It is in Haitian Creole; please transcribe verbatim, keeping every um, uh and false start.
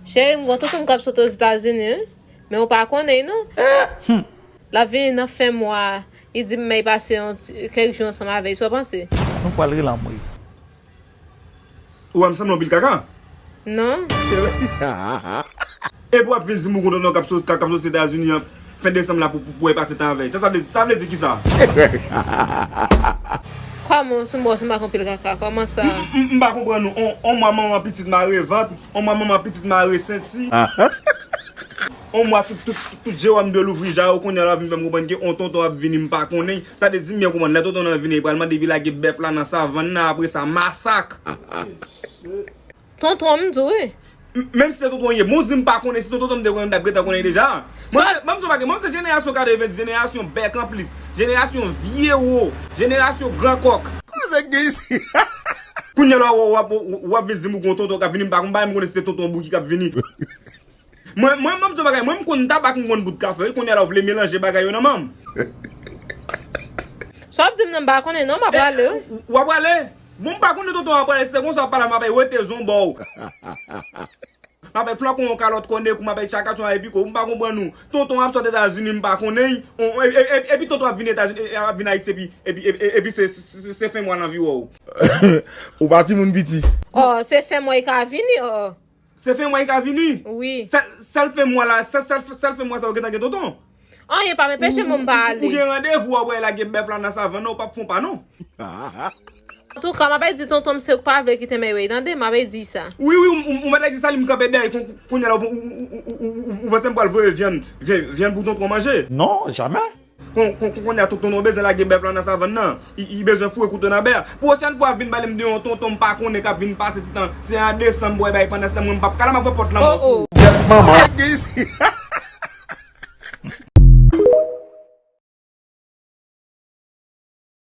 Cheri, m gen yon tonton m k ap sot Ozetazini, wi. Men ou pa konnen l non. L ap vini nan fen mwa a. Li di m men l pase yon ti, kèk jou ansanm avè l. Sa w panse? Nou pral rele anmwe. Ou wè m sanble yon pil kaka? Non. Epi w ap vin di m ou gen tonton k ap sot, k ap sot Ozetazini an fen desanm la pou, pou, pou w pase tan avè l. Sa, sa vle, sa vle di kisa? Kòman w sanble yon pil kaka? Kòman sa? M, m, m pa konprann ou. On, on mwa manman pitit mare vant, on mwa manman pitit mare senti. On mwa tout, tout, tout, tout Jewòm de louvri ja yo, kounye a la vin fè m konprann ke on tonton ap vini m pa konnen. Sa vle di m byen konprann, lè tonton nan vini, li pral mande epi lage bèf la nan savann nan, apre sa masak. Tonton m di w wi. M, menm si se tonton ye, bon di m pa konnen, si se tonton m te konnen, m t ap gentan konnen deja. Mwen, mwen, mwen, mwen, mwen se jenerasyon katreven, jenerasyon bèk an plis, jenerasyon vye wo, jenerasyon gran kòk. Kounye a la, w, w, w, w ap vin di m ou gen yon tonton k ap vini, m pa konn, m pa menm konnen si se tonton Bouki k ap vini. Mwen, mwen, mwen, m di w bagay, mwen, m konn tabak, m konn bout kafe, wi, kounye a la, w vle melanje bagay yo nan men m. Sa w ap di m nan, m pa konnen non, m ap prale wi. W, w ap prale? Bon, m pa konnen tonton w ap prale, si se konsa w ap pale, m ap bay wete zonbò w. M ap bay flakon yon kalòt kònèk ou, m ap bay tchakatchon a epi ko, m pa konprann ou. Tonton w ap sot Etazini, m pa konnen, on, e, e, e, epi tonton w ap vin Etazini, e, ap vin Ayiti, epi, epi, epi, epi se, se, se, se fen mwa l anvi wè w. Ou pa timoun piti. Oh, se fen mwa l ka vini, oh. Se fen mwa l ka vini? Wi. Sèl, sèl fen mwa la, sèl, sèl, sèl fen mwa sa yo gentan gen tonton? Anyen pa menm peche mwen m pa ale. Ou gen randevou w ap wè l lage bèf la nan savann nan, ou p ap fè yon pa non. Antouka, m ap di tonton m se ou k pa vle kite m ewey, tande, m ap di sa. Wi, wi, ou, ou, ou mèt di sa, li m kanpe dèyè l, kon, kounye a la, ou, ou, ou, ou, ou, ou panse m pral voye vyann, vyann, vyann pou tonton w manje? Non, jamè. Kon, kon, kon, kounye a tonton w bezwen lage bèf la nan savann nan. Li, li bezwen foure kouto nan bè. Pwochèn fwa ap vin pale m de yon tonton m pa konnen k ap vin pase ti tan. Se an desanm, bòy, bay pandan se tan mwen m p ap kale, m ap fè pòt lan mò sou ou. Gèt manman.